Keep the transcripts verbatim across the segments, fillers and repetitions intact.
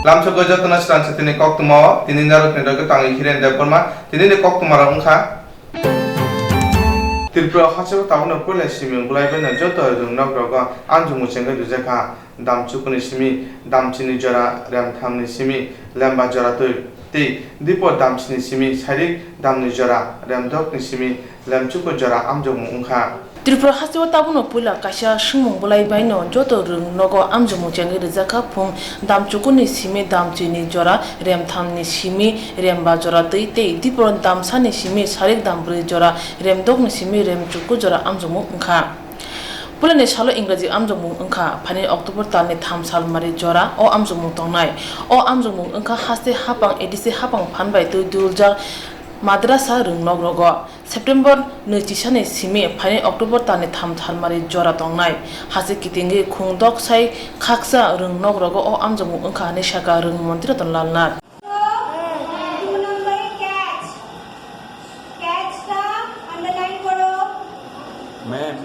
Lamsogwi jotono swrang se tini koktwma o, tini narwkni dogwi tangwi Hiren Debbarma, tini ni koktwma rok wngkha. Tripura hasteo tabukno puila simi bulai baino joto rwng nok rogo amjokmung chengwi rijak kha. Damchukuni simi, damchini jora, remthamni simi, lemba jora twi, tei dipo damchini simi, sairik damni jora, remdokni simi, lemchuku jora amjokmung wngkha. Tripura hasteo tabukno puila kaisa swngmung bulai baino joto rwng nogo amjokmung chengwi rijak kha, phung damchukuni simi, damchini jora, remthamni simi, remba jora twi, tei dipo damsani simi, sairik dambrwi jora, remdokni simi, remchuku jora amjokmung wngkha. Puilani salo Ingraji amjokmung wngkha, phaini October talni tham salmari jora o amjokmung tongnai. O amjokmung wngkha haste hapang A D C hapang phan bai twi duljak madrasa rwng nok rogo. September nwi chisani simi phaini October talni tham salmari jora tongnai. Haste kitingwi khung doksai khaksa rwng nok rogo o amjokmung wngkha hinwi sakha rwng montri Ratan Lal Nath. দু নম্বরে ক্যাচ। ক্যাচটা আন্ডারলাইন করো। ম্যাম।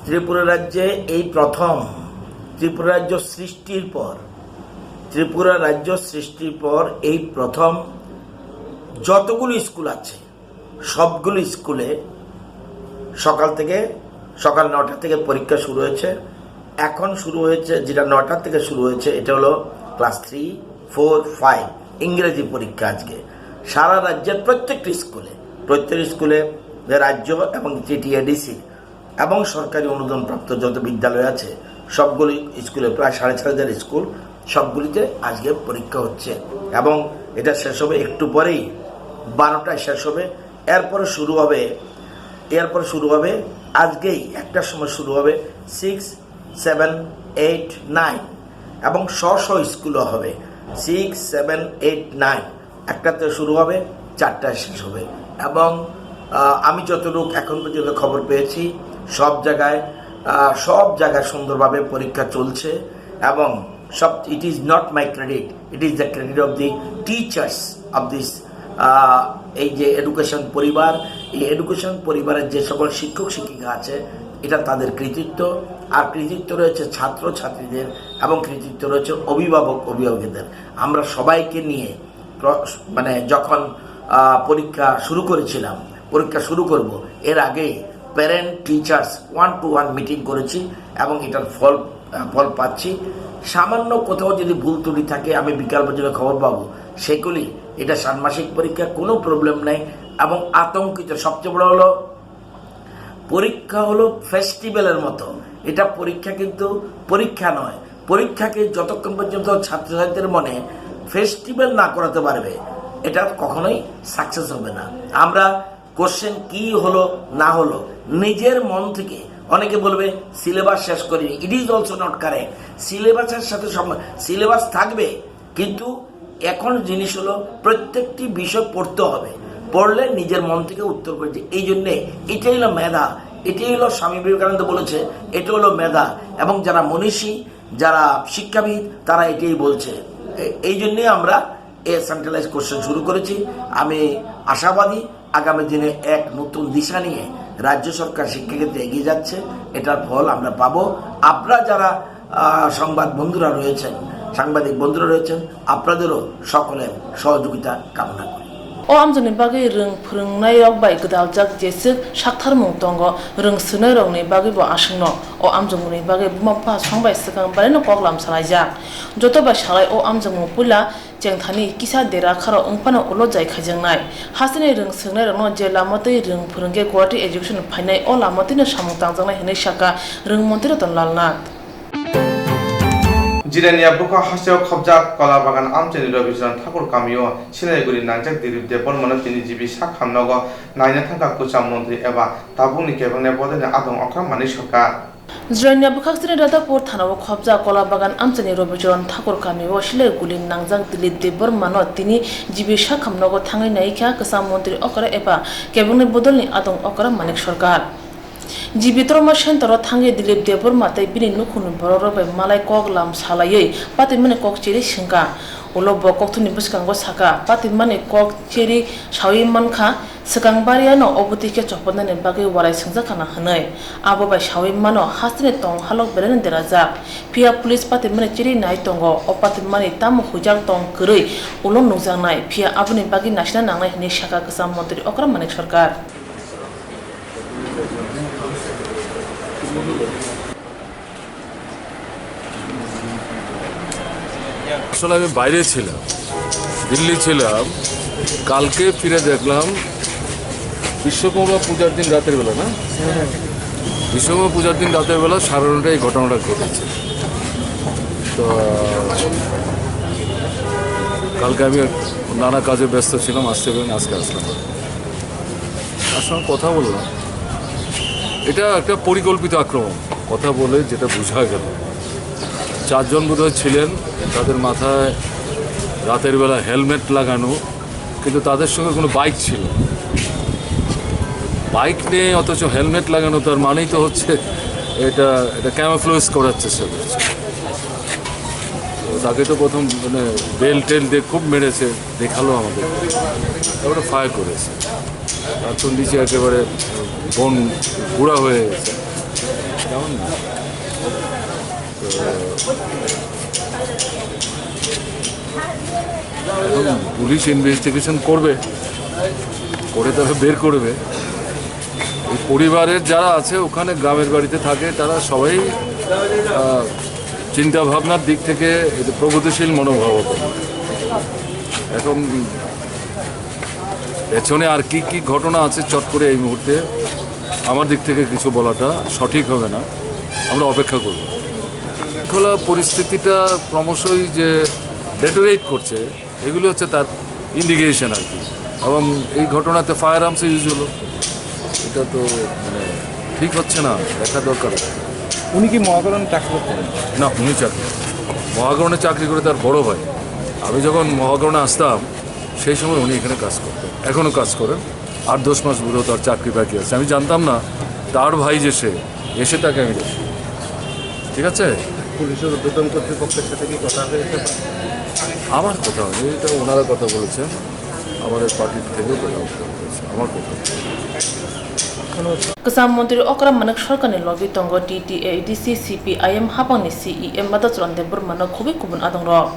ত্রিপুরা রাজ্যে এই প্রথম, ত্রিপুরা রাজ্য সৃষ্টির পর, ত্রিপুরা রাজ্য সৃষ্টির পর এই প্রথম যতগুলো স্কুল আছে, সবগুলো স্কুলে সকাল থেকে, সকাল নটা থেকে পরীক্ষা শুরু হয়েছে। এখন শুরু হয়েছে, যেটা নটা থেকে শুরু হয়েছে, এটা হলো ক্লাস থ্রি, ফোর, ফাইভ, ইংরেজি পরীক্ষা আজকে। সারা রাজ্যের প্রত্যেকটি স্কুলে, প্রত্যেক স্কুলে রাজ্য এবং টিটিএডিসি এবং সরকারি অনুদানপ্রাপ্ত যত বিদ্যালয় আছে, সবগুলি স্কুলে, প্রায় সাড়ে চার হাজার স্কুল, সবগুলিতে আজকে পরীক্ষা হচ্ছে এবং এটা শেষ হবে একটু পরেই, বারোটায় শেষ হবে। এরপরে শুরু হবে, এরপরে শুরু হবে, আজকেই একটার সময় শুরু হবে সিক্স, সেভেন, এইট, নাইন এবং স্ব স্ব স্কুলও হবে। সিক্স, সেভেন, এইট, নাইন একটাতে শুরু হবে, চারটায় শেষ হবে। এবং, আহ, আমি যতটুকু এখন পর্যন্ত খবর পেয়েছি, সব জায়গায়, আহ, সব জায়গায় সুন্দরভাবে পরীক্ষা চলছে এবং সব, it is not my credit, it is the credit of the teachers of this, আহ, এই যে এডুকেশন পরিবার, এই এডুকেশন পরিবারের যে সকল শিক্ষক শিক্ষিকা আছে, এটা তাদের কৃতিত্ব। আর কৃতিত্ব রয়েছে ছাত্র ছাত্রীদের এবং কৃতিত্ব রয়েছে অভিভাবক অভিভাবকদের। আমরা সবাইকে নিয়ে প্র-, মানে যখন, আহ, পরীক্ষা শুরু করেছিলাম, পরীক্ষা শুরু করব, এর আগে parent teachers one to one meeting করেছি এবং এটার ফল, আহ, ফল পাচ্ছি। সামান্য কোথাও যদি ভুল ত্রুটি থাকে, আমি বিকাল পর্যন্ত খবর পাবো, সেগুলি, এটা ষান্মাসিক পরীক্ষা, কোনো প্রবলেম নেই। এবং আতঙ্কিত সবচেয়ে বড় হলো, পরীক্ষা হলো ফেস্টিভ্যালের মতো, এটা পরীক্ষা কিন্তু পরীক্ষা নয়। পরীক্ষাকে যতক্ষণ পর্যন্ত ছাত্রছাত্রীদের মনে ফেস্টিভ্যাল না করাতে পারবে, এটা কখনোই সাকসেস হবে না। আমরা কোশ্চেন কি হলো না হলো, নিজের মন থেকে, অনেকে বলবে সিলেবাস শেষ করিনি, it is also not correct। সিলেবাসের সাথে সম-, সিলেবাস থাকবে, কিন্তু এখন জিনিস হলো প্রত্যেকটি বিষয় পড়তে হবে, পড়লে নিজের মন থেকে উত্তর করে যে এই জন্যে এটাই হলো মেধা, এটাই হলো স্বামী বিবেকানন্দ বলেছে, এটা হলো মেধা। এবং যারা মনীষী, যারা শিক্ষাবিদ, তারা এটাই বলছে। এ-, এই জন্যে আমরা এ সেন্ট্রালাইজ কোশ্চেন শুরু করেছি। আমি আশাবাদী আগামী দিনে এক নতুন দিশা নিয়ে রাজ্য সরকার শিক্ষাক্ষেত্রে এগিয়ে যাচ্ছে, এটার ফল আমরা পাবো। আপনারা যারা, আহ, সংবাদ বন্ধুরা রয়েছেন, সাংবাদিক বন্ধুরা রয়েছেন, আপনাদেরও সকলের সহযোগিতা কামনা করি। O amjokni bagwi rwng phwrwngnairok bai gwdaljak jeswk saktharmung tongo, rwng swrwngnairokni bagwibo aswkno. O amjokmungni bagwi buma bupha songbai swkang belai no koklam salaijak. Joto bai salai o amjokmung puila chengthani kisa dera kharo wngphano ulo jai khaijaknai. Hasteni rwng swrwngnairokno je lama twi rwng phwrwngkhe Guwahati education phainai o lama twino samung tangjaknai hinwi sakha rwng montri Ratan Lal Nath. Jirania bwkha hasteo khobjak Kola Bagan amchaini Robicharan Thakur kamio Silaiguri nangjak Dilip Debbarmano tini G B sak hamnogo naina thangkha kwcham montri eba tabukni kebengni bodolni adong okra Manik Sarkar. Jirania bwkhaksini Radhapur thanao khobjak Kola Bagan amchaini Robicharan Thakur kamio Silaiguri nangjak Dilip Debbarmano tini G B sak hamnogo thangwi naikha kwcham montri okra eba kebengni bodolni adong okra Manik Sarkar. G B Trauma Center o thangwi Dilip Debbarma tei bini nukhungni borokrok bai malai kok lam salaiwi patimani kok chiri swngkha. Ulo bo kokthumni bwskango sakha, patimani kok cheri sawi mankha, swkang bariano obotwi khe chopotnani bagwi warai swngjak khana hwnwi. Abo bai sawi mano, hasteni tong halok belaino derajak. Phiya police patimani chiri nai tongo, o patimani tamo huijak tong kwrwi ulo nukjaknai, phiya aboni bagwi naisina nangnai hwnwi sakha kwcham montri Okra Manik Sarkar. আসলে আমি বাইরে ছিলাম, দিল্লি ছিলাম, কালকে ফিরে দেখলাম বিশ্বকর্মা পূজার দিন রাতের বেলা, না, বিশ্বকর্মা পূজার দিন রাতের বেলা সাড়ে নটায় এই ঘটনাটা ঘটেছে। তো কালকে আমি নানা কাজে ব্যস্ত ছিলাম, আসতে পারিনি, আজকে আসলাম। তার সঙ্গে কথা বললাম, এটা একটা পরিকল্পিত আক্রমণ। কথা বলে যেটা বোঝা গেল, চারজন বোধহয় ছিলেন, তাদের মাথায় রাতের বেলা হেলমেট লাগানো, কিন্তু তাদের সঙ্গে কোনো বাইক ছিল না। বাইক নেই অথচ হেলমেট লাগানো, তার মানেই তো হচ্ছে এটা, এটা ক্যামোফ্লেজ করার চেষ্টা করছে। তো তাকে তো প্রথম মানে বেল্ট টেল্ট দিয়ে খুব মেরেছে, দেখালো আমাদের, তারপরে ফায়ার করেছে। তার তো নিচে একেবারে বোন গুঁড়া হয়ে গেছে, কেমন না? তো এখন পুলিশ ইনভেস্টিগেশন করবে, করে তারা বের করবে। এই পরিবারের যারা আছে ওখানে গ্রামের বাড়িতে থাকে, তারা সবাই আহ, চিন্তা ভাবনার দিক থেকে এটা প্রগতিশীল মনোভাবক। এখন পেছনে আর কি কি ঘটনা আছে চট করে এই মুহূর্তে আমার দিক থেকে কিছু বলাটা সঠিক হবে না, আমরা অপেক্ষা করব। খোলা পরিস্থিতিটা ক্রমশই যে ডেটোরেট করছে, এগুলো হচ্ছে তার ইন্ডিকেশন আর কি। এবং এই ঘটনাতে ফায়ার আর্মস ইউজ হলো, এটা তো মানে ঠিক হচ্ছে না, দেখা দরকার। উনি কি মহাকরণে চাকরি করতেন? না, উনি চাকরি, মহাকরণে চাকরি করে তার বড় ভাই। আমি যখন মহাকরণে আসতাম, সেই সময় উনি এখানে কাজ করতেন, এখনও কাজ করেন। আট দশ মাস বোধহয় তার চাকরি বাকি আছে। আমি জানতাম না তার ভাই যে সে, এসে তাকে আমি দেখি। ঠিক আছে? পুলিশের ঊর্ধ্বতন কর্তৃপক্ষের সাথে কি কথা হয়েছে? আমার কথা হয়নি, এটা ওনারা কথা বলেছেন, আমাদের পার্টির থেকেও কথা বলতে হয়েছে, আমার কথা হয়নি। Kwcham montri Okra Manik Sarkarni logi tongo D T A D C, C P I M hapangni C E M Madhusudan Debbarmano khobwi kubun adongrok.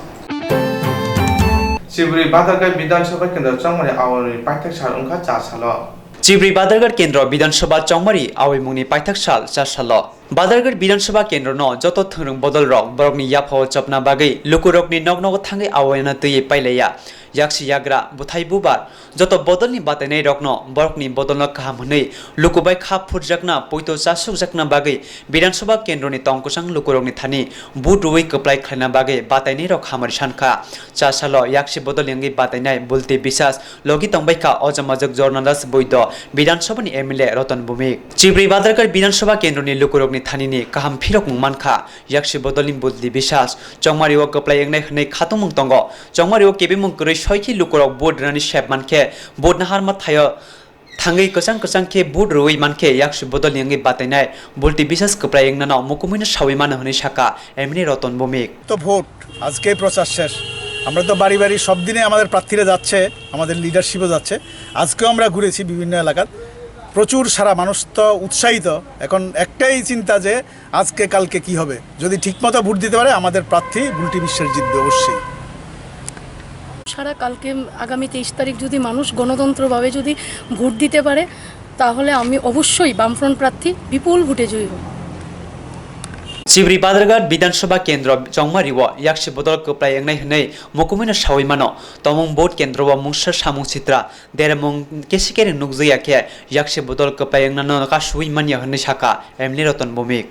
Chibri Badarghat Bidhan Sabha Kendro chongmani awimungni paithak sal wngkha cha salo. Chibri Badarghat Kendro Bidhan Sabha chongmari awimungni paithak sal cha salo. Badarghat Bidhan Sabha Kendro no joto thwngrwng bodol rok borokni yapha o chopna bagwi lukurokni nok nogo thangwi awoyana twiwi pailaiya. Yaksi yagra, bwthai bubar, joto bodolni batainairokno borokni bodolno kaham hwnwi lukubai kha phurjakna, poito chasukjakna bagwi Bidhan Sabha Kendroni tongkwchang lukurokni thani vote rwui kwplai khlaina bagwi batainairok hamari sankha. Cha salo yaksi bodolni wngwi batainai Bulti Biswas logi tongbaikha Ojamajwk Jornadas Boido, Bidhan Sabhani M L A Roton Bhumik. Chibri Badarghat Bidhan Sabha Kendroni lukurokni thanini kaham phirokmung mankha. Yaksi bodolni Bulti Biswas chongmari o kwplai wngnai hwnwi khatungmung tongo. Chongmari o kebengmung kwrwi soikhe lukurok vote rwnani sep mankhe vote naharma thaio thangwi kwchang kwchang khe vote rwui mankhe yaksi bodolni wngwi batainai Bulti Biswas kwplai wngnano mukumwino saui mano hwnwi sakha M L A Roton Bhumik. তো ভোট, আজকেই প্রচার শেষ। আমরা তো বাড়ি বাড়ি সব দিনে আমাদের প্রার্থীরা যাচ্ছে, আমাদের লিডারশিপও যাচ্ছে। আজকেও আমরা ঘুরেছি বিভিন্ন এলাকাত, প্রচুর সারা, মানুষ তো উৎসাহিত। এখন একটাই চিন্তা যে আজকে কালকে কি হবে, যদি ঠিকমতো ভোট দিতে পারে আমাদের প্রার্থী বুলটি বিশ্বাস জিতবে অবশ্যই। সারা কালকে আগামী তেইশ তারিখ যদি মানুষ গণতন্ত্রভাবে যদি ভোট দিতে পারে, তাহলে আমি অবশ্যই বামফ্রন্ট প্রার্থী বিপুল ভোটে জয়ী হব। Chibri Badharghat Bidhan Sabha Kendro Chongmari o yaksi bodol kwplai wngnai hwnwi mukumwino saui mano. Tomung vote kendro o mungsa samung sitra dermung kesi kere nukjakya khe yaksi bodol kwplai wngnano kasui manya hwnwi sakha M L A Roton Bhumik.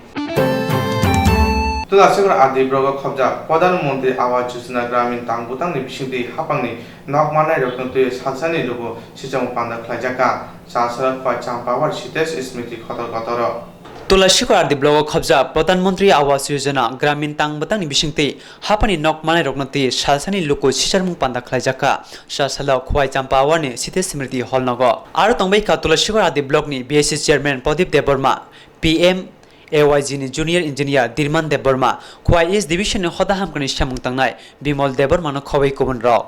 Tulasibar R D block o khobjak Pradhan Mantri Awas Yojana Gramin tang bwtangni bisingtwi hapangni nok mannairokno twiwi salsani luku sichamo panda khlaijakha. Chalsarok Khwai Champawar Sitesh Smriti Khotor Kotoro. Tulasibar R D block o khobjak Pradhan Mantri Awas Yojana Gramin tang bwtangni bisingtwi hapani nok mannairokno twiwi salsani luku sicharmung panda khlaijakha. Chalsalo Khwai Champawar ni Sitesh Smriti Hall nogo. Aro tongbaikha Tulasibar R D block ni B S C chairman Pradip Debbarma, P M A Y G ni Junior Engineer Dirman Debbarma, Khowai East Division ni hoda hamkra ni samung tangnai Bimal Debbarma no khobwi kubun rok.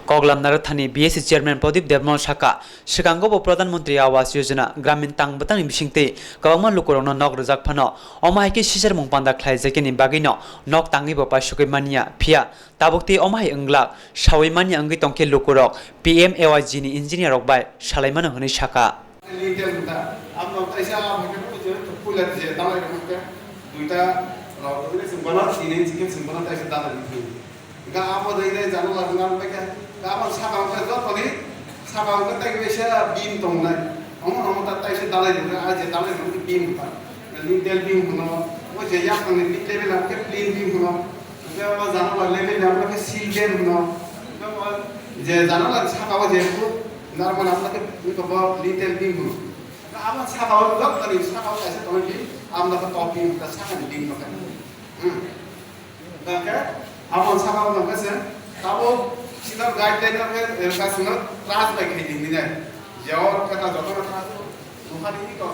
Koklam Narathani B S C Chairman Pradip Debbarma saka, swkango bo Pradhan Mantri Awas Yojana Gramin tang bwtang ni bisingtwi kwbangma lukurokno nok rwjak phano, omo hai khe sijarmung panda khlaijakya ni bagwino nok tangwi bo paisugwi manya, phiya tabuk tei omo hai wnglak sawi manya wngwi tongkhe lukurok P M A Y G ni engineer rok bai salaimano hwnwi saka. Lintel hwnda, abno taisa abo hwnda, puila je dalai rok hwnda, duita rok hwnda, chwng bono tini chikhe chwng bono taisa dalai rok hwnda. Ga abo dai dai jano la hwnda hwnda khe, ga abo saka hwnda jotoni, saka hwnda tai kaisa beam tongnai. Omo omo ta taisa dalai rok hwnda, a je dalai rok hwnda beam hwnda. Lintel beam hwno, o je yak hwnda lintel beam hwnda, plain beam hwno. Hwnkhe o jano ba level ni abo khe seal dam hwno. Hwnkhe o je jano ba saka o je hook narwkmani abo khe hwnkhe bo lintel beam hwno. Hwnkhe abo saka o jottoni saka o kaisa tongo beam, abo no khe top beam hwnkhe sakani beam no khe. Hmm. Hwnkhe abo saka o hwnkhe se tabuk sida guideline no khe, eh, kasino trust bai khai di hinwi nai. Je o khe ta jotono trust o nukha di iko.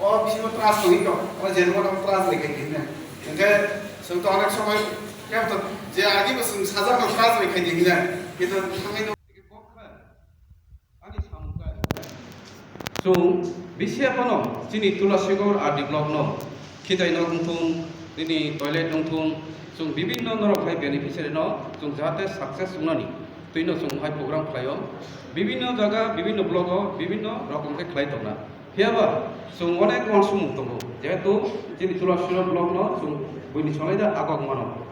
O bisingo trust tongwi kok, o je nogo trust bai khe hinne. Hwnkhe chwng to onek somoi kebo to je agi bo chwng sajak no trust bai khe hinne. Kintu thangwi no. Ani samung khe. Chwng bisi phano chini Tulasigor R D block no khitai no wngthung, nini toilet wngthung, chwng bibinno norok hai beneficiary no chwng jahate success wngnani twino chwng hai program khlaio. Bibinno jaga, bibinno block o, bibinno rokom khe khlai tongna. Phiya ba chwng onek uansukmung tongo, jehetu chini Tulasigor block no chwng buini solai da agok mano,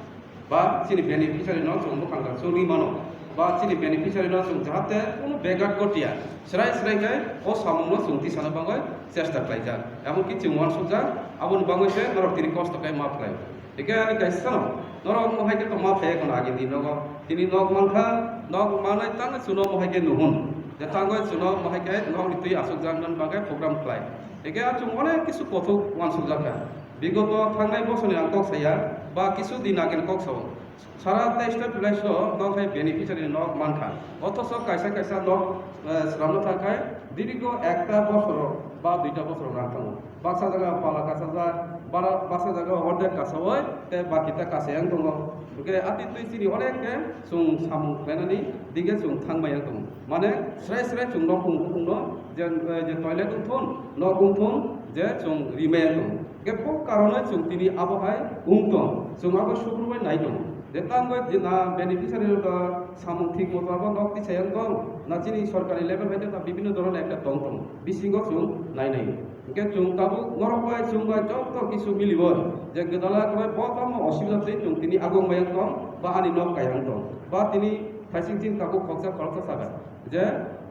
ba chini beneficiary no chwng bwkhang da chwngwi mano, ba chini beneficiary no chwng jahate kunu begat gotiya, srai srai khe o samung no chwng tisana bagwi chesta khlaijak, emon ki chwng uansukjak, aboni bagwi se norok tini kosto khe ma phlai. Hingke ani kaisa no, norok mohai khe tongma phaiya kono agini nogo. Tini nok mankha, nok manai tang chuno mohai khe nuhun. Je tangoi chuno mohai khe nok ni twi asuk jak nan bagwi program khlai. Hingke achung onek kisu kothok uansuk jakha. Bigoto thangnai bosoni ang kok saya, ba kisu din agini kok sao. Sara teis ta village o nok hai beneficiary nok mankha. Othoso kaisa kaisa nok, eh, swnamno thangkhai dirgo ekta bosoro ba duita bosoro rang thango. Baksa jaga pala kasajak, bara-, baksa jaga ordek kasaui, tei baki ta kasai ang tongo. Hwnkhe atwi twi chini onek khe chwng samung khlainani dike chwng thang bai ang tongo. Mane srai srai chwng nok wng, wngno je, je toilet wngthun, nok wngthun je chwng ri mai ang tongo. Hwnkhe bo karonoi chwng tini abo hai wng tong, chwng abo sukrubui nai tongo. Je tangbai je na beneficiary rok samung thik moto abo nok tisai ang tong, na chini sorkari level hai ta bibhinno dhoronor ekta tong tong, bisingo chwng nai nai. Hingke chwng tabuk norok bai chwng bai joto kisu milibo je gwdala kwbai bo tamo osubida twi chwng tini agong bai tong ba ani nok kai ang tong ba tini thaising chini tabuk khoksa khoroksa saga je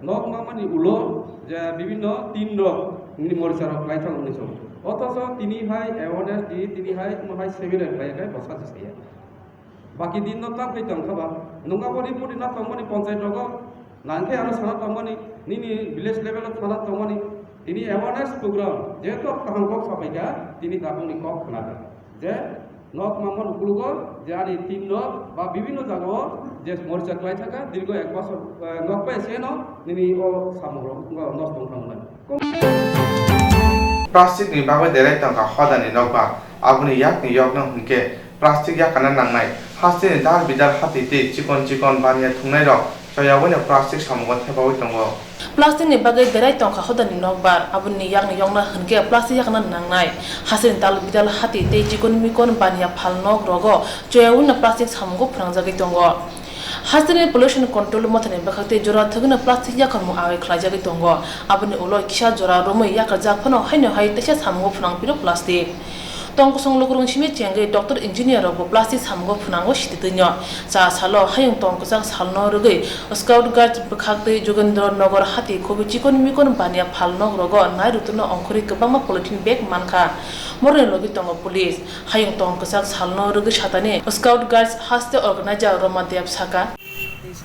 nok mamani ulo je bibinno tin rok ni morisa rok lai thang hwnwi chwng. Othocho tini hai awareness di, tini hai omo hai seminar khlai khe bwsa se saya. Baki din no tam khai tong kha ba. Nungka bo report na tongmani panchayat rogo, nang khe ano sana tongmani, nini village level o sana tongmani, tini awareness program, jehetu kaham kok sapai kha, tini tabuk ni kok khna kha. Je nok mamon ukulugo, je ani team no ba bibinno jaga o, je morcha klai thaka, dirgo ek bosor, eh, nok pai se no, nini o samung rok wngkha nosto wngkha mwnai. Plastic ni bagwi derai tongkha hodani nokbar, aboni yakni yokno hwnkhe plastic yakana nangnai. Hasteni dal bidal hati tei chikon chikon baniya thungnairok choyaui no plastic samungo thepaui tongo. Plastic ni bagwi derai tongkha hodani nokbar, aboni yakni yokno hwnkhe plastic yakana nangnai. Hasteni dal bidal hati tei chikon mikon baniya phal nok rogo choyaui no plastic samungo phwnangjagwi tongo. Hasteni pollution control mothani bwkhaktwi jora thwgwino plastic yakarmung awi khlaijagwi tongo. Aboni ulo kisa jora romwi yakarjak phano haino hai teisa samungo phwnang phiro plastic. Tongkosong lukurokni simi chengwi doctor engineer rokbo plastic samungo phwnango sititwino. Cha salo hayung tong kwchak salno rwgwi Scout Guide bwkhaktwi Jogendro Nagar hati khobwi chikon mikon baniya phal nok rogo nai rwtwno ongkhorwi kwbangma polythene bag mankha. Moroni logi tongo police. Hayung tong kwchak salno rwgwi satani Scout Guides haste organizer Roma Deb saka.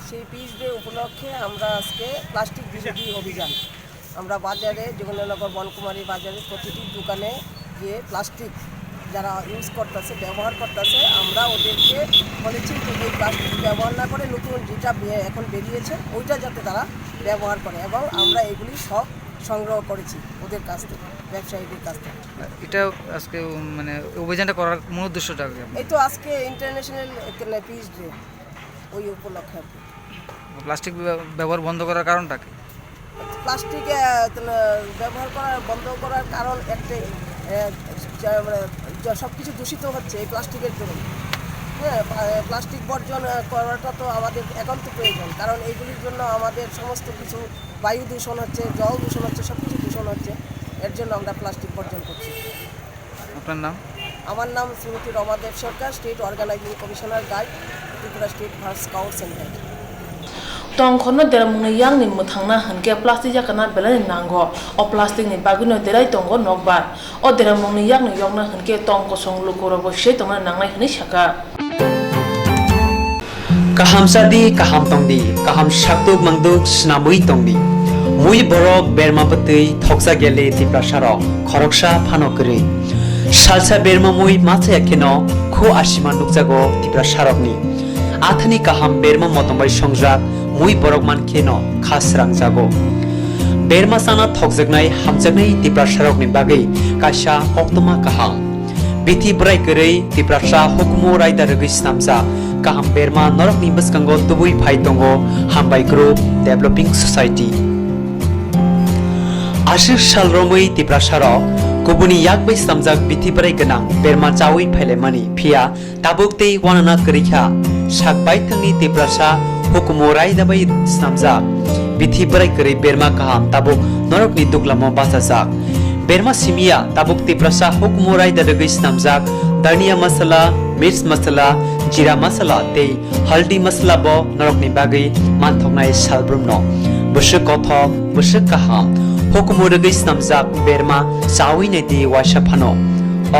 সেই pitch day উপলক্ষে আমরা আজকে প্লাস্টিক বিরোধী অভিযান, আমরা বাজারে, যোগেন্দ্রনগর বনকুমারী বাজারে প্রতিটি দোকানে যে প্লাস্টিক যারা ইউজ করতেছে, ব্যবহার করতেছে, আমরা ওদেরকে বলেছি যে এই প্লাস্টিক ব্যবহার না করে নতুন যেটা বে-, এখন বেরিয়েছে ওইটা যাতে তারা ব্যবহার করে, এবং আমরা এগুলি সব সংগ্রহ করেছি ওদের কাছ থেকে, ব্যবসায়ীদের কাছ থেকে। এটা আজকে, উম, মানে, অভিযানটা করার মূল উদ্দেশ্যটা কি আপনার? এই তো আজকে ইন্টারন্যাশনাল পিস ডে, ওই উপলক্ষে আর কি। প্লাস্টিক ব্যব-, ব্যবহার বন্ধ করার কারণটা কি? প্লাস্টিক, আহ, ব্যবহার করার, বন্ধ করার কারণ একটাই, আহ, যা-, মানে, যা-, সব কিছু দূষিত হচ্ছে এই প্লাস্টিকের জন্য। হ্যাঁ, প্লা-, প্লাস্টিক বর্জন, আহ, করাটা তো আমাদের একান্ত প্রয়োজন, কারণ এইগুলির জন্য আমাদের সমস্ত কিছু বায়ু দূষণ হচ্ছে, জল দূষণ হচ্ছে, সব কিছু দূষণ হচ্ছে। এর জন্য আমরা প্লাস্টিক বর্জন করছি। আপনার নাম? আমার নাম Shrimati Rama Deb Sarkar, state organising commissioner guide, Tripura state ভার্স scout centre. Tongkhorno deramungni yakni mwthangna hwnkhe plastic yakana belai nango. O plastic ni bagwino derai tongo nokbar. O deramungni yakni yokna hwnkhe tong kosong lukurokbo se tongna nangnai hwnwi sakha. Kaham chadi, kaham tongdi, kaham sakduk mangduk swnamwi tongdi. Mui borok berma bwtwi thoksa gele Tiprasarok khoroksa phano kwrwi. Salsa berma mui machaya kheno kho asima nukjago Tiprasarokni. Athani kaham berma motom bai songjak mui borok man kheno kha srangjago. Berma chana thokjaknai hamjaknai Tiprasarokni bagwi kaisa koktwma kaham. Bithi bwrai kwrwi Tiprasa hukumu raida rwgwi snamjak kaham berma norokni bwskango tubui phai tongo Hambai Group Developing Society. Aswk sal romwi Tiprasarok kubuni yak bai snamjak bithi bwrai gwnang berma chaui phailaimani, phiya tabuk tei uanana kwrwi kha. Sak baithangni Tiprasa hukumu raida bai snamjak bithi bwrai kwrwi berma kaham tabuk norokni duglamo bachajak. Berma simiya tabuk Tiprasa hukumu raida rwgwi snamjak dhania masala, mirch masala, jira masala tei haldi masala bo norokni bagwi manthoknai salbrumno. Bwswk kothok, bwswk kaham, hukumu rwgwi snamjak berma chaui naidi waisa phano.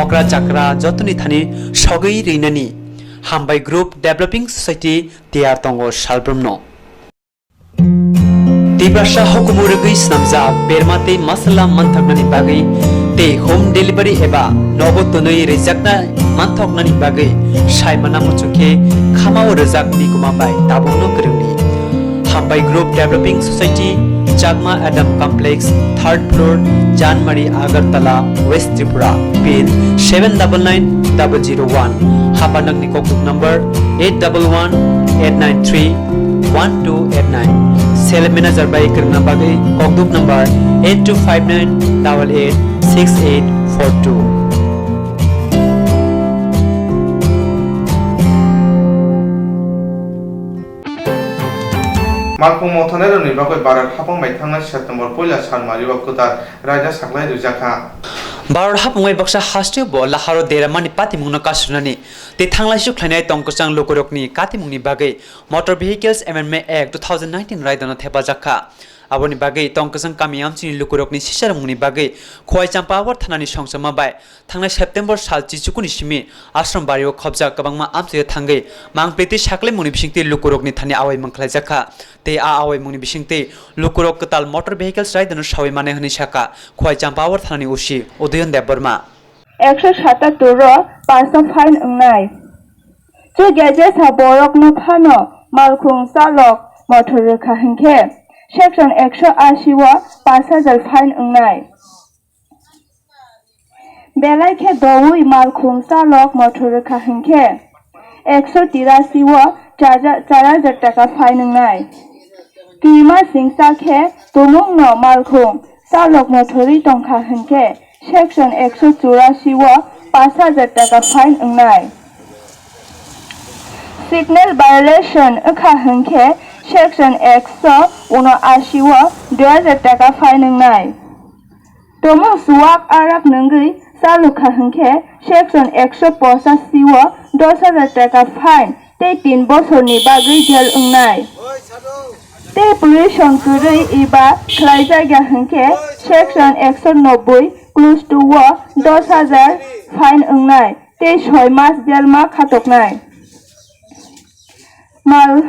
Okra chakra jotoni thani sogwi rinani Hambai Group Developing Society tiyar tongo salbrumno. Tiprasa hukumu rwgwi snamjak berma tei masala manthoknani bagwi tei home delivery eba nogo twnwi rijakna manthoknani bagwi saimana muchungkhe khamao rwjak nikuma bai tabukno kwrwngni. Hambai Group Developing Society, Chakma Adam Complex, third floor, Janmari, Agartala, West Tripura, pin seven double nine double zero one, hapanakni kokduk number eight double one eight nine three one two eight nine. Sale manager bai kwrwngna bagwi kokduk number eight two five nine double eight six eight four two. Malkhung mothanairokni bagwi Baror hapang bai thangnai September poila salmari o kwtal raida saklai rwjakha. Baror hapang bai baksa hasteo bo laharo deramani patimungno kasrwnani tei thanglaisu khlainai tong kwchang lukurokni katimungni bagwi Motor Vehicles Amendment Act two thousand nineteen raidano thepajakha. Aboni bagwi tong kwchang kami amchini lukurokni sicharmungni bagwi Khowai Champawar thanani songchoma bai thangnai September sal chichukuni simi Ashram bario khobjak kwbangma amchaio thangwi mangpli tei saklaimungni bisingtwi lukurokni thani awaimung khlaijakha. Tei a awaimungni bisingtwi lukurok kwtal motor vehicles raidano sawi mane hwnwi sakha Khowai Champawar thanani O C Udayan Debbarma. Ekso satattor o pasa fine wngnai. Chukya jesa borokno phano malkhung chalok motor rwkha hwnkhe section ekso ashi o pash hajar fine wngnai. Belai khe doui malkhung chalok motor rwkha hwnkhe ekso tirashi o char hajar taka fine wngnai. Twima singsa khe tumungno malkhung chalok mothorwi tongkha hwnkhe section ekso churashi o pash hajar taka fine wngnai. Signal violation wngkha hwnkhe section ekso unoashi o dui hajar taka fine wngnai. Tomung suwak arak nwngwi chalukha hwnkhe section ekso pochashi o dos hajar taka fine tei tin bosorni bagwi jail wngnai. Tei pollution kwrwi eba khlaijak ya hwnkhe section ekso nobboi clause two o dos hajar fine wngnai tei soi mas jail ma khatoknai. Mal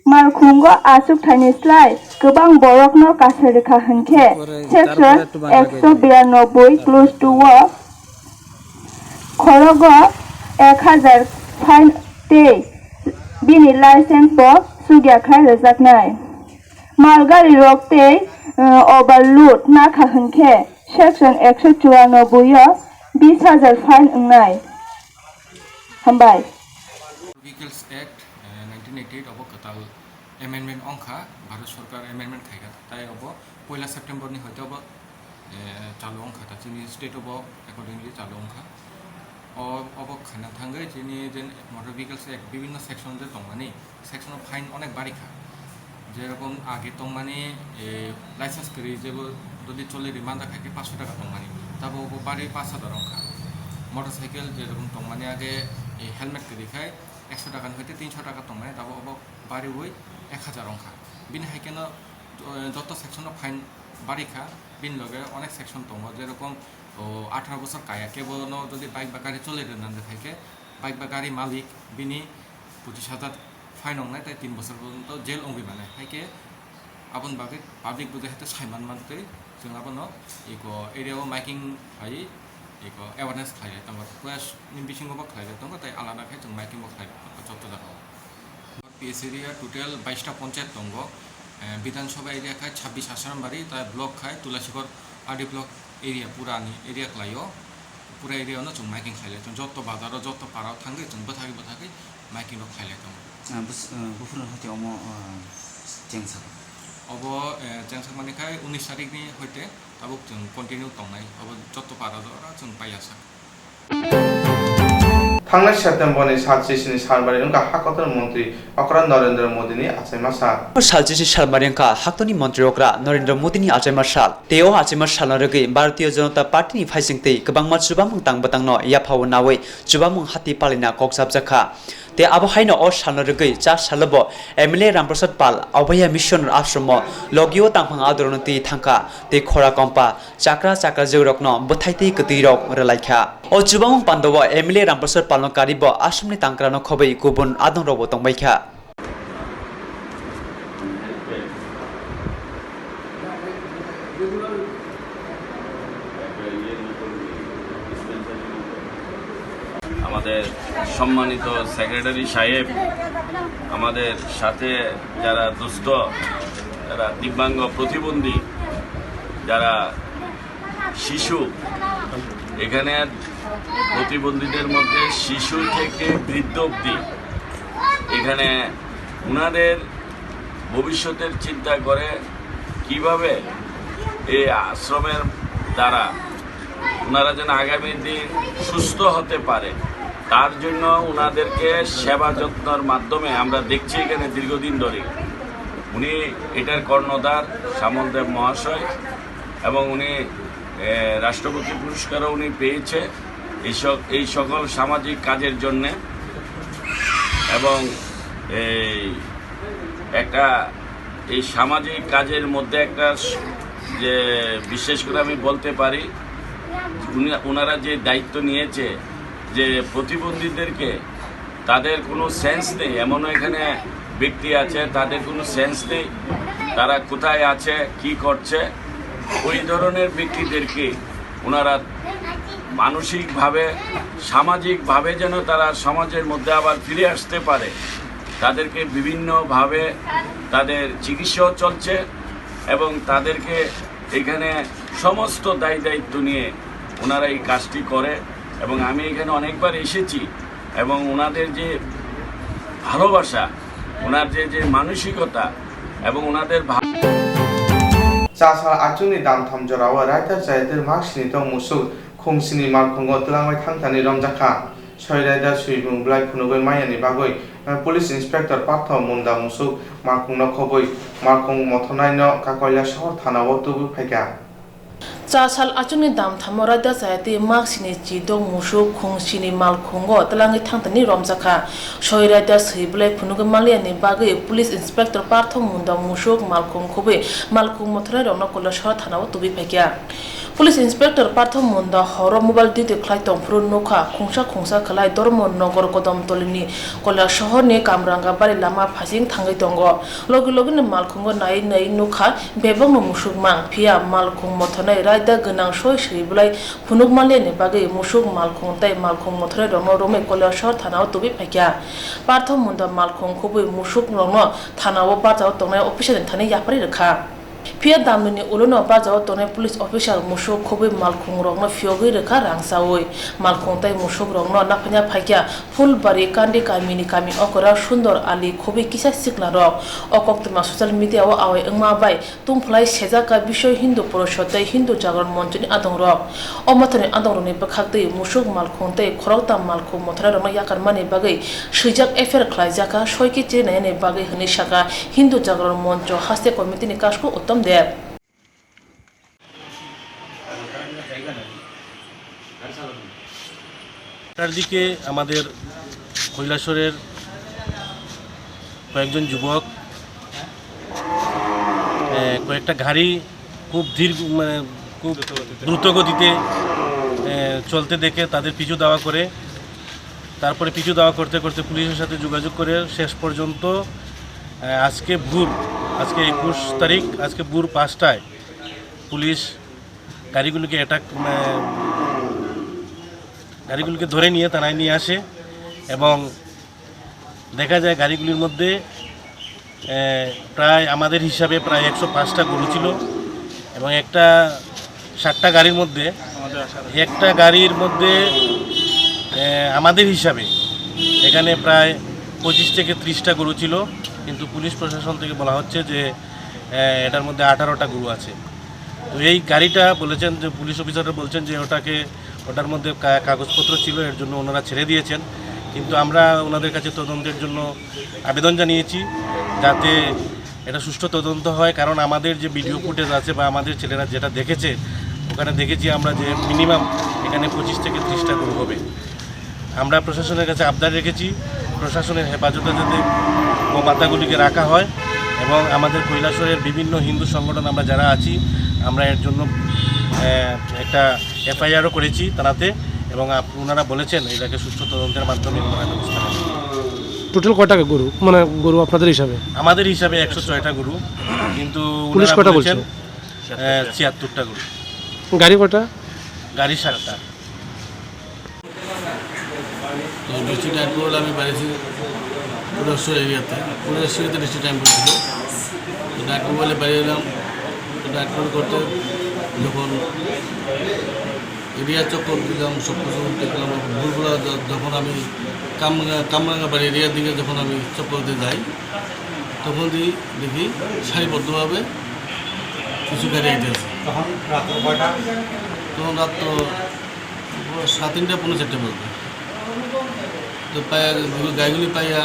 Malkhungo achuk thaini slai kwbang borokno kasai rwkha hwnkhe section ekso biyanoboi clause two o khorogo ek hajar fine tei bini license bo chukya khlai rwjaknai. Malgari rok tei, eh, overload nakha hwnkhe section ekso churano buyo bis hajar fine wngnai. Hambai. Vehicles Act, eh, nineteen eighty-eight obo kwtal amendment wngkha, Bharat Sarkar amendment khaikha, tai obo poila September ni hoite obo, eh, chalu wngkha, ta chini state obo accordingly chalu wngkha. O, obo khaina thangwi chini je Motor Vehicles Act bibinno section je tongmani, section o fine onek barikha. Jerokom age tongmani, eh, license kwrwi jebo jodi chole ri manda khai khe paanch sho taka tongmani, tabo obo bari paanch hajar wngkha. Motorcycle jerokom tongmani age, eh, helmet kwrwi khai ekso taka ni hoite tinsho taka tongmani, tabo obo bariwi ek hajar wngkha. Bini hai kheno, eh, joto section o fine barikha, bini loge onek section tongo, jerokom, o, atharo bosor kaya kebo no jodi bike ba gari chole ri nanda khai khe, bike ba gari malik bini pochis hajar fine wngnai tei tin bosor porjonto jail wngwi mannai. Hai khe aboni bagwi public bo jehete sai man mantwi, chwng abono eko area o miking khlaiwi eko awareness khlai lai tongo, request ni bisingo bo khlai lai tongo tei alada khe chwng miking bo khlai lai tongo joto jagao. P S area total bais ta ponchayat tongo, eh, Bidhan Sabha area khai chabbish Asrambari, tai block khai Tulasikhor R D block area pura ni area khlaio. Pura area no chwng miking khlai lai tongo. Joto bazar o, joto para o thangwi chwng bwthagwi bwthagwi miking rok khlai lai tongo. Ah, bus-, ah, buphuru hati omo, ah, chengsak. Obo, eh, chengsak mani khai unis tarik ni hoite tabuk chwng continue tongnai. Obo joto para jora chwng paiya sak. Thangnai September ni sal chisi ni salbari wngkha Hakotor Montri okra Narendra Modi ni achaima sal. Sal chisi salbari wngkha Hakotor ni Montri okra Narendra Modi ni achaima sal. Tei o achaima salno rwgwi Bharatiya Janata Party ni phaisingtwi kwbangma chubamung tang bwtangno yaphao nawi chubamung hati palina kok chapjakha. Tei abo haino o salno rwgwi cha salo bo M L A Ramprasad Pal Abhaya Mission Ashram o logio tangphang adorno twi thangkha tei khora kompa chakra chakra jwrwirokno bwthai tei kwtwirok rwlaikha. O chubamung pandao M L A Ramprasad Palno karibo Assam ni tangkrano khobwi kubun adongrokbo tongbaikha. আমাদের সম্মানিত সেক্রেটারি সাহেব, আমাদের সাথে যারা দুস্থ, যারা দিব্যাঙ্গ প্রতিবন্ধী, যারা শিশু, এখানে প্রতিবন্ধীদের মধ্যে শিশু থেকে বৃদ্ধ অবধি এখানে ওনাদের ভবিষ্যতের চিন্তা করে কিভাবে এই আশ্রমের দ্বারা ওনারা যেন আগামী দিন সুস্থ হতে পারে, তার জন্য ওনাদেরকে সেবা যত্নর মাধ্যমে আমরা দেখছি এখানে দীর্ঘদিন ধরে। উনি এটার কর্ণধার শ্যামল দেব মহাশয়, এবং উনি, এ, রাষ্ট্রপতি পুরস্কারও উনি পেয়েছে এই সক-, এই সকল সামাজিক কাজের জন্যে। এবং এই একটা, এই সামাজিক কাজের মধ্যে একটা স-, যে বিশেষ করে আমি বলতে পারি, উনি, ওনারা যে দায়িত্ব নিয়েছে যে প্রতিবন্ধীদেরকে, তাদের কোনো সেন্স নেই, এমনও এখানে ব্যক্তি আছে, তাদের কোনো সেন্স নেই, তারা কোথায় আছে, কি করছে, ওই ধরনের ব্যক্তিদেরকে ওনারা মানসিকভাবে, সামাজিকভাবে যেন তারা সমাজের মধ্যে আবার ফিরে আসতে পারে, তাদেরকে বিভিন্নভাবে তাদের চিকিৎসাও চলছে এবং তাদেরকে এখানে সমস্ত দায় দায়িত্ব নিয়ে ওনারা এই কাজটি করে। এবং আমি এখানে অনেকবার এসেছি এবং ওনাদের যে ভালোবাসা, ওনার যে, যে মানসিকতা এবং ওনাদের ভা- Chasal achukni dam tham jorao raida chayatwi mak sini tong musuk khungsini malkhungo twlangwi thangthani romjakha. Soi raida swimung belai phunugwi mayani bagwi, eh, Police Inspector Partho Munda musuk malkhungno khobwi malkhung mothornaino Kakoila sohor thanao tubui phaikha. Cha sal achukni dam thamo raida chayatwi mak sini chidok musuk khungsini malkhungo twlangwi thangthani romjakha. Soi raida swi belai phunugwi manliyani bagwi Police Inspector Partho Munda musuk malkhung khobwi malkhung mothornairokno Koilasora thanao tubui phaikha. Police Inspector Partho Munda horo mobile duty khlai tongphuru nukha, khungsa khungsa khlai Dharma Nagar Kodomtolini Koilasohorni Kamrangabari lama phaising thangwi tongo. Logi logino malkhungo naiwi naiwi nukha, bebakno musuk mang, phiya malkhung mothornai Kaida gwnang soi sri belai phunukma leni bagwi musuk malkhung tei malkhung mothoroi rokno romwi Koilashahar thanao tubui phaikha. Parthomunda malkhung khubui musuk rokno thanao barjao tongnai officer ni thani yapharwi rwkha. Phiya damnini ulono barjao tongnai police officer musuk khubui malkhung rokno phiyogwi rwkha rang chaui. Malkhung tei musuk rokno naphanya phaikha Phulbari Kandi kamini kami okora Sundor Ali khubui kisa sikla rok. O koktwma social media o awai wngma bai tungphlai sejak ka bisoi Hindu Porishod tei Hindu Jagaran Monchoni adongrok. O mothani adongrokni bwkhaktwi musuk malkhung tei khoroktham malkhung mothoroi rokno yakarmani bagwi swijak F I R khlaijak kha, soiki chiri nainani bagwi hwnwi sakha Hindu Jagaran Moncho haste committee ni kasku Uttom Deb. তার দিকে আমাদের কৈলাসহরের কয়েকজন যুবক, এ, কয়েকটা গাড়ি খুব ধীর, মানে, খুব দ্রুত গতিতে, এ, চলতে দেখে তাদের পিছু ধাওয়া করে। তারপরে পিছু ধাওয়া করতে করতে পুলিশের সাথে যোগাযোগ করে শেষ পর্যন্ত, এ, আজকে ভোর, আজকে একুশ তারিখ, আজকে ভোর পাঁচটায় পুলিশ গাড়িগুলোকে অ্যাটাক, মানে, গাড়িগুলোকে ধরে নিয়ে থানায় নিয়ে আসে এবং দেখা যায় গাড়িগুলির মধ্যে, এ, প্রায় আমাদের হিসাবে প্রায় একশো পাঁচটা গরু ছিল এবং একটা সাতটা গাড়ির মধ্যে, একটা গাড়ির মধ্যে, এ, আমাদের হিসাবে এখানে প্রায় পঁচিশ থেকে ত্রিশটা গরু ছিল, কিন্তু পুলিশ প্রশাসন থেকে বলা হচ্ছে যে, এ, এটার মধ্যে আঠারোটা গরু আছে। তো এই গাড়িটা বলেছেন যে, পুলিশ অফিসাররা বলছেন যে ওটাকে, ওটার মধ্যে কা-, কাগজপত্র ছিল, এর জন্য ওনারা ছেড়ে দিয়েছেন। কিন্তু আমরা ওনাদের কাছে তদন্তের জন্য আবেদন জানিয়েছি, যাতে এটা সুষ্ঠু তদন্ত হয়, কারণ আমাদের যে ভিডিও ফুটেজ আছে বা আমাদের ছেলেরা যেটা দেখেছে, ওখানে দেখেছি আমরা যে মিনিমাম এখানে পঁচিশ থেকে ত্রিশটা গরু হবে। আমরা প্রশাসনের কাছে আবদার রেখেছি, প্রশাসনের হেফাজতে যাতে গোমাতাগুলিকে রাখা হয় এবং আমাদের কৈলাসহরের বিভিন্ন হিন্দু সংগঠন আমরা যারা আছি, আমরা এর জন্য, আহ, একটা এফআইআরও করেছি থানাতে এবং আপ-, ওনারা বলেছেন এটাকে সুষ্ঠু তদন্তের মাধ্যমে ওনারা ব্যবস্থা নেবেন। টোটাল কয়টা গরু, মানে, গরু আপনাদের হিসাবে? আমাদের হিসাবে একশো ছয়টা গরু, কিন্তু পুলিশ ওনারা কয়টা বলেছেন, বলছে? আহ, ছিয়াত্তরটা গরু। গাড়ি কয়টা? গাড়ি সাতটা। তো বৃষ্টি টাইম পড়লে আমি বাড়িছি পুরেশ্বর এরিয়াতে, পুরেশ্বর এরিয়াতে বৃষ্টি টাইম পড়ছিল। তো নাইট মোবাইলে বাইরে এলাম। তো নাইট মোবাইল করতে যখন এরিয়া চক্কর দিলাম, সব কিছু দেখলাম, ভোরবেলা য-, যখন আমি কামরাঙ্গা, কামরাঙ্গা বাড়ি এরিয়ার দিকে যখন আমি চক্কর দিয়ে যাই, তখন দি-, দেখি সারিবদ্ধভাবে কিছু গাড়ি আইতেছে। তখন রাত কয়টা? তখন রাত তো সাড়ে তিনটা, পৌনে চারটে বাজে। তো পাইয়া, গাড়িগুলি পাইয়া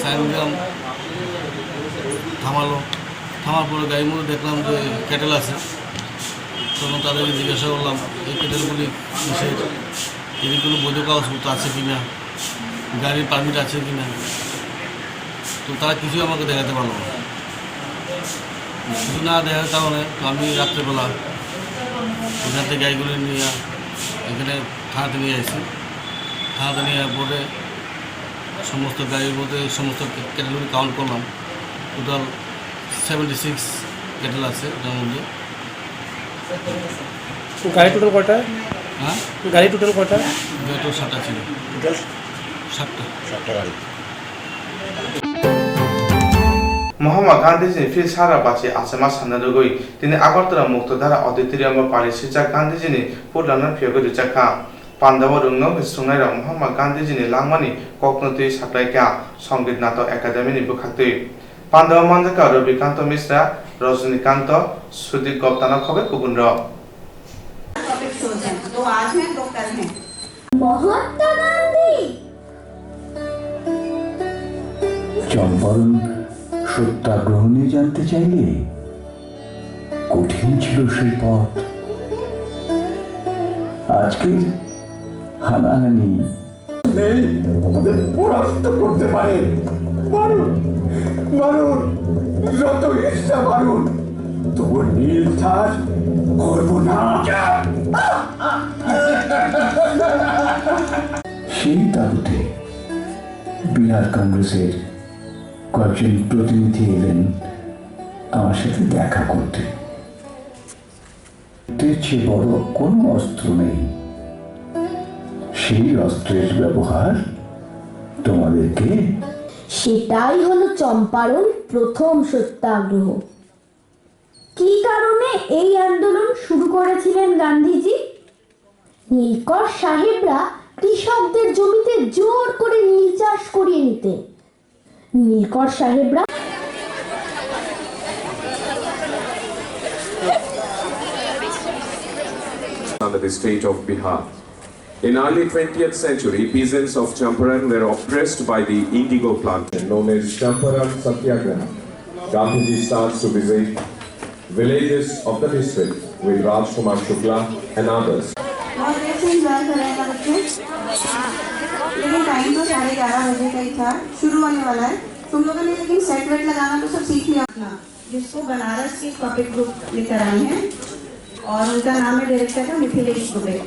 সাইনগ্রাম থামালো। থামার পরে গাড়ির মধ্যে দেখলাম যে ক্যাটেল আছে। তখন তাদেরকে জিজ্ঞাসা করলাম, "এই ক্যাটেলগুলি কিসের? এদের কোনো বৈধ কাগজপত্র আছে কি না? গাড়ির পারমিট আছে কি না?" তো তারা কিছুই আমাকে দেখাতে পারলো না। কিছু না দেখার কারণে তো আমি রাত্রেবেলা এখান থেকে গাড়িগুলি নিয়ে এখানে থানাতে নিয়ে আসি। থানাতে নিয়ে পরে সমস্ত গাড়ির মধ্যে সমস্ত ক্যাটেগরি কাউন্ট করলাম, টোটাল সেভেন্টি সিক্স ক্যাটেল আছে ওটার মধ্যে। গাড়ি টোটাল কয়টা? হ্যাঁ? গাড়ি টোটাল কয়টা? গাড়ি টোটাল সাতটা ছিল। টোটাল? সাতটা। সাতটা গাড়ি। Mahatma Gandhiji ni phil sara bachi achama sanna rwgwi tini Agartala Muktodhara Auditorium o pari swijak Gandhiji ni phutlano phiyogwi rwjak kha. Pandao rwngno swngnairok Mahatma Gandhiji ni langmani kokno twi saklaikha Songit Natok Academy ni bwkhaktwi. Pandao manjakha Ravi Kanto Misra, Rajni Kanto, Sudip Gupta no khobwi kubunrok. Mahatma गांधी। চম্পারণ সত্যাগ্রহ নিয়ে জানতে চাইলে কঠিন ছিল সেই পথ। আজকের হানাহানি নেই, আমাদের পরাস্ত করতে পারে। মারুন, মারুন, যত ইচ্ছা মারুন, তবু নীল চাষ করবো না। সেই তাবুতে বিহার কংগ্রেসের কয়েকজন প্রতিনিধি এলেন আমার সাথে দেখা করতে। এর চেয়ে বড় কোনো অস্ত্র নেই। সেই অস্ত্রের ব্যবহার তোমাদেরকে সেটাই হলো চম্পারণ প্রথম সত্যাগ্রহ। কি কারণে এই আন্দোলন শুরু করেছিলেন গান্ধীজি? নীলকর সাহেবরা কৃষকদের জমিতে জোর করে নীল চাষ করিয়ে নিতেন। নীলকর সাহেবরা Under the state of Bihar. In early twentieth century, peasants of Champaran were oppressed by the indigo plantation known as Champaran Satyagraha. Gandhiji starts to visit villages of the district with Rajkumar Shukla and others. बहुत देर से एंजॉय कर रहे हैं बच्चे। लेकिन टाइम तो साढ़े ग्यारह बजे का ही था, शुरू होने वाला है। तुम लोगों ने लेकिन सेट वेट लगाना तो सब सीख लिया अपना। जिसको बनारस की पपेट ग्रुप लेकर आई है और उनका नाम है डायरेक्टर का मिथिलेश दुबे।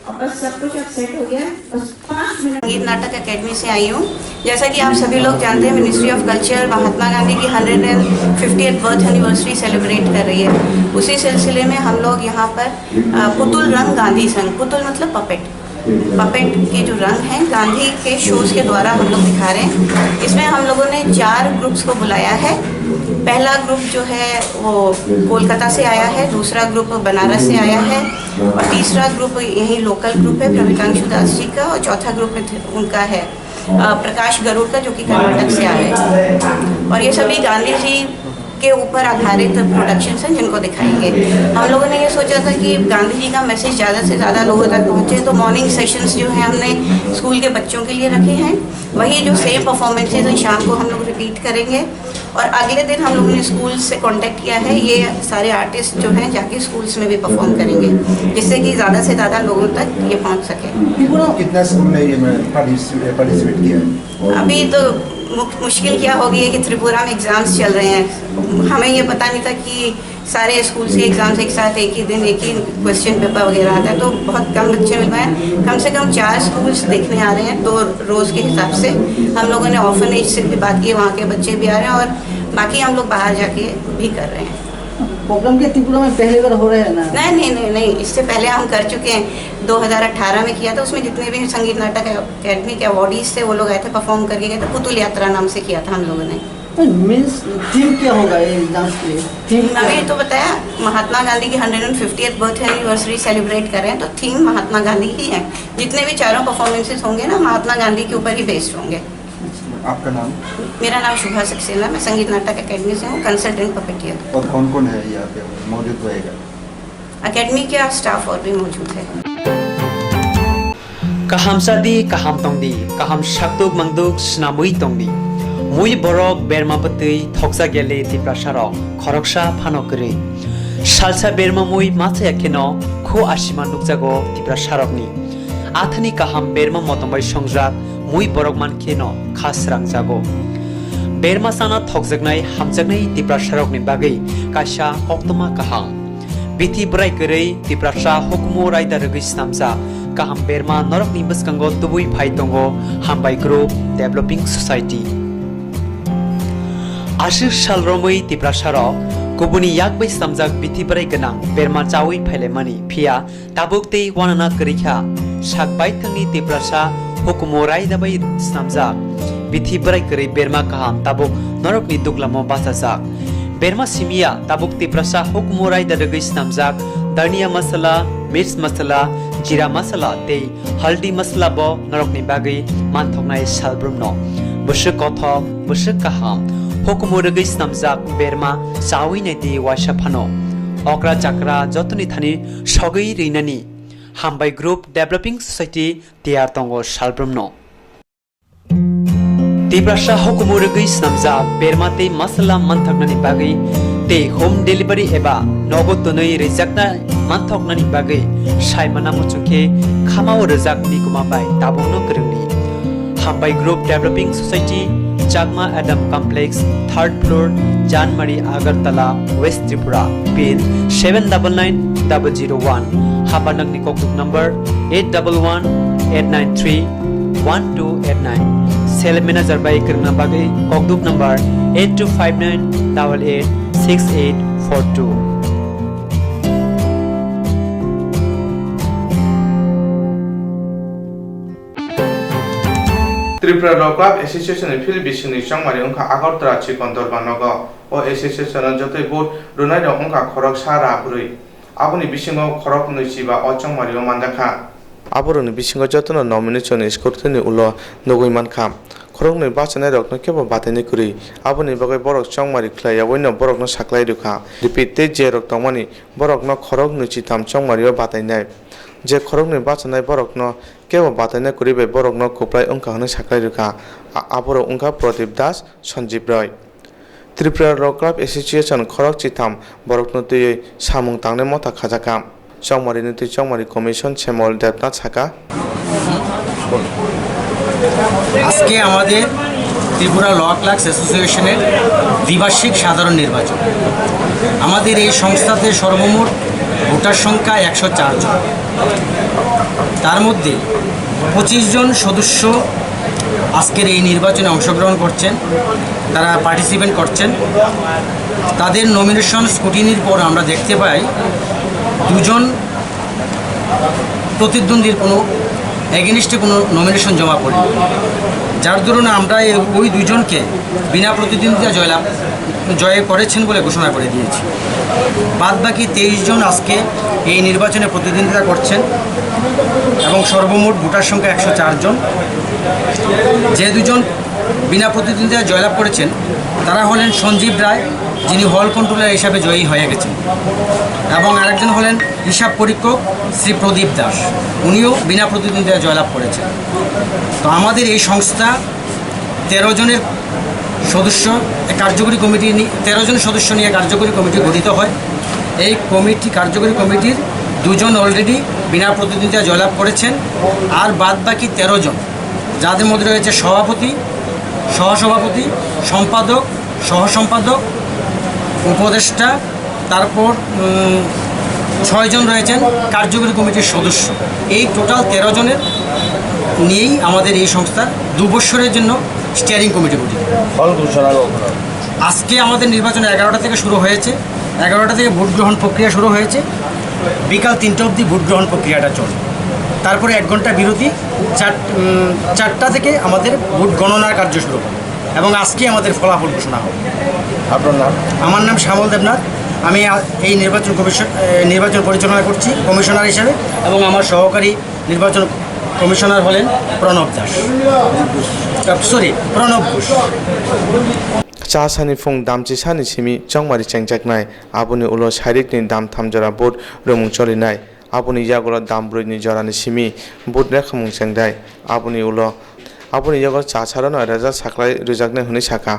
अब बस सब कुछ अब सेट हो गया, बस पाँच मिनट। संगीत नाटक एकेडमी से आई हूँ। जैसा कि आप सभी लोग जानते हैं, मिनिस्ट्री ऑफ कल्चर महात्मा गांधी की hundred and fiftieth birth anniversary celebrate कर रही है। उसी सिलसिले में हम लोग यहाँ पर अ, पुतुल रंग गांधी संग, पुतुल मतलब पपेट, पपेट के जो रंग हैं गांधी के शोज के द्वारा हम लोग दिखा रहे हैं। इसमें हम लोगों ने चार ग्रुप्स को बुलाया है। पहला ग्रुप जो है वो कोलकाता से आया है, दूसरा ग्रुप बनारस से आया है और तीसरा ग्रुप यही लोकल ग्रुप है प्रवीतांशु दास जी का और चौथा ग्रुप है उनका है अ, प्रकाश गरुड़ का, जो कि कर्नाटक से आया है। और ये सभी गांधी जी के ऊपर आधारित प्रोडक्शंस हैं जिनको दिखाएंगे। हम लोगों ने ये सोचा था कि गांधी जी का मैसेज ज़्यादा से ज़्यादा लोगों तक पहुँचे, तो मॉर्निंग सेशंस जो है हमने स्कूल के बच्चों के लिए रखे हैं। वही जो सेम परफॉर्मेंसेज हैं शाम को हम लोग रिपीट करेंगे। और अगले दिन हम लोगों ने स्कूल से कांटेक्ट किया है, ये सारे आर्टिस्ट जो हैं जाके स्कूल्स में भी परफॉर्म करेंगे, जिससे कि ज़्यादा से ज़्यादा लोगों तक ये पहुँच सके। कितना स्कूल में ये पार्टिसिपेट किया है? अभी तो मु- मुश्किल क्या हो गई है कि त्रिपुरा में एग्जाम्स चल रहे हैं। हमें ये पता नहीं था कि सारे स्कूल्स के एग्जाम्स एक साथ एक ही दिन एक ही क्वेश्चन पेपर वगैरह आता है, तो बहुत कम बच्चे मिल पाए। कम से कम चार स्कूल्स देखने आ रहे हैं दो रोज के हिसाब से। हम लोगों ने ऑर्फनेज से भी बात की, वहाँ के बच्चे भी आ रहे हैं और बाकी हम लोग बाहर जाके भी कर रहे हैं। प्रोग्राम क्या त्रिपुरा में पहली बार हो रहा है ना? नहीं नहीं नहीं नहीं, इससे पहले हम कर चुके हैं। दो हज़ार अठारह में किया था, उसमें जितने भी संगीत नाटक एकेडमी के अवार्डीज थे वो लोग आए थे, परफॉर्म करके गए थे। पुतुल यात्रा नाम से किया था हम लोगों ने। मीन्स थीम क्या होगा ये डांस के लिए? थीम क्या मैंने है? तो बताया, महात्मा गांधी की hundred and fiftieth birth anniversary celebrate कर रहे हैं, तो थीम महात्मा गांधी ही है। जितने भी चारों परफॉर्मेंसेस होंगे ना, महात्मा गांधी के ऊपर ही बेस्ड होंगे। आपका नाम? मेरा नाम शुभा सक्सेना, मैं संगीत नाटक एकेडमी से हूँ, कंसल्टेंट पपेटियर। और कौन कौन है यहाँ पे मौजूद रहेगा? एकेडमी का स्टाफ और भी मौजूद है। Kaham chadi, kaham tongdi, kaham sakduk mangduk swnamwi tongdi. Mui borok berma bwtwi thokjak yali Tiprasarok khoroksa phano kwrwi. Salsa berma mui machaya kheno kho asima nukjago Tiprasarokni. Athani kaham berma motom bai songjak mui borok man kheno kha srangjago. Berma chana thokjaknai hamjaknai Tiprasarokni bagwi kaisa koktwma kaham. Bithi bwrai kwrwi Tiprasa hukumu raida rwgwi snamjak kaham berma norokni bwskango tubui phai tongo Hambai Group Developing Society. Aswk sal romwi Tiprasarok kubuni yak bai snamjak bithi bwrai gwnang berma chaui phailaimani, phiya tabuk tei uanana kwrwi kha. Sak baithangni Tiprasa hukumu raida bai snamjak bithi bwrai kwrwi berma kaham tabuk norokni duglamo bachajak. Berma simiya tabuk Tiprasa hukumu raida rwgwi snamjak dhania masala, mirch masala, jira masala tei haldi masala bo norokni bagwi manthoknai salbrumno. Bwswk kothok, bwswk kaham, hukumu rwgwi snamjak berma chaui naidi uaisa phano. Okra chakra jotoni thani sogwi rwinani Hambai Group Developing Society tiyar tongo salbrumno. Tiprasa hukumu rwgwi snamjak berma tei masala manthoknani bagwi tei home delivery eba nogo twnwi rijakna manthoknani bagwi saimana muchungkhe khamao rwjak bikuma bai tabukno kwrwngdi. Hambai Group Developing Society, Chakma Adam Complex, third floor, Janmari, Agartala, West Tripura, pin seven double nine double zero one, Hapanakni kokduk number eight double one eight nine three one two eight nine. Sales manager bai kwrwngna bagwi kokduk number eight two five nine double eight six eight four two. Tripura Law Club Association ni field bisingni chongmari wngkha Agartala Chikon Dorbar nogo. O association o jotoi vote rwnairok wngkha khoroksa ra bwrwi. Aboni bisingo khoroknwi chiba o chongmario manjakha. Aborokni bisingo jotono nomination ni scrutiny ni ulo nugwi mankha. Khoroknwi bachanairokno kebo batainai kwrwi. Aboni bagwi borok chongmari khlai yaui no borokno saklai rwkha. Repeat tei jerok tongmani borokno khoroknwi chitham chongmario batainai. Je khoroknwi bachanai borokno kebo bataina kwrwi bai borokno kwplai wngkha hwnwi saklai rwkha. A-, aborok wngkha Pradip Das, Sanjib Roy. Tripura Law Club Association khorok chitham borokno twiwi samung tangnai motha khajakha. Chongmari ni twi Chongmari Commission Semol Debnath saka. আজকে আমাদের ত্রিপুরা ল ক্লার্কস অ্যাসোসিয়েশনের দ্বিবার্ষিক সাধারণ নির্বাচন। আমাদের এই সংস্থাতে সর্বমোট ভোটার সংখ্যা একশো চার জন। তার মধ্যে পঁচিশ জন সদস্য আজকের এই নির্বাচনে অংশগ্রহণ করছেন, তারা পার্টিসিপেট করছেন। তাদের নমিনেশন স্ক্রুটিনির পর আমরা দেখতে পাই দুজন প্রতিদ্বন্দ্বীর কোনো এগেনিস্টে কোনো নমিনেশন জমা পড়েনি, যার দরুন আমরা এই ওই দুইজনকে বিনা প্রতিদ্বন্দ্বিতা জয়লাভ জয় করেছেন বলে ঘোষণা করে দিয়েছি। বাদ বাকি তেইশ জন আজকে এই নির্বাচনে প্রতিদ্বন্দ্বিতা করছেন এবং সর্বমোট ভোটার সংখ্যা একশো চার জন। যে দুজন বিনা প্রতিদ্বন্দ্বিতায় জয়লাভ করেছেন তারা হলেন সঞ্জীব রায়, যিনি হল কন্ট্রোলার হিসাবে জয়ী হয়ে গেছেন, এবং আরেকজন হলেন হিসাব পরীক্ষক শ্রী প্রদীপ দাস, উনিও বিনা প্রতিদ্বন্দ্বিতায় জয়লাভ করেছেন। তো আমাদের এই সংস্থা তেরো জনের সদস্য, কার্যকরী কমিটি নি-, তেরো জন সদস্য নিয়ে কার্যকরী কমিটি গঠিত হয়। এই কমিটি, কার্যকরী কমিটির দুজন অলরেডি বিনা প্রতিদ্বন্দ্বিতায় জয়লাভ করেছেন, আর বাদ বাকি তেরো জন, যাদের মধ্যে রয়েছে সভাপতি, সহসভাপতি, সম্পাদক, সহসম্পাদক, উপদেষ্টা, তারপর উম, ছয়জন রয়েছেন কার্যকরী কমিটির সদস্য। এই টোটাল তেরো জনের নিয়েই আমাদের এই সংস্থার দু বৎসরের জন্য স্টিয়ারিং কমিটি গঠিত। ফল ঘোষণা কখন হবে? আজকে আমাদের নির্বাচন এগারোটা থেকে শুরু হয়েছে, এগারোটা থেকে ভোট গ্রহণ প্রক্রিয়া শুরু হয়েছে, বিকাল তিনটা অবধি ভোট গ্রহণ প্রক্রিয়াটা চলে। তারপরে এক ঘন্টা বিরতি, চার উম, চারটা থেকে আমাদের ভোট গণনার কার্য শুরু হবে এবং আজকে আমাদের ফলাফল ঘোষণা হবে। আপনার নাম? আমার নাম শ্যামল দেবনাথ। আমি আ- এই নির্বাচন কমিশন এ, নির্বাচন পরিচালনা করছি কমিশনার হিসাবে, এবং আমার সহকারী নির্বাচন কমিশনার হলেন Pranab Das, sorry, Pranab Ghosh. Cha sani phung damchi sani simi chongmari chengjaknai, aboni ulo sairikni dam thamjora vote rwmung cholinai, aboni yagulo dam brwini jorani simi vote rekhamung chengnai, aboni ulo aboni yago cha sarono reza saklai rwjaknai hwnwi sakha.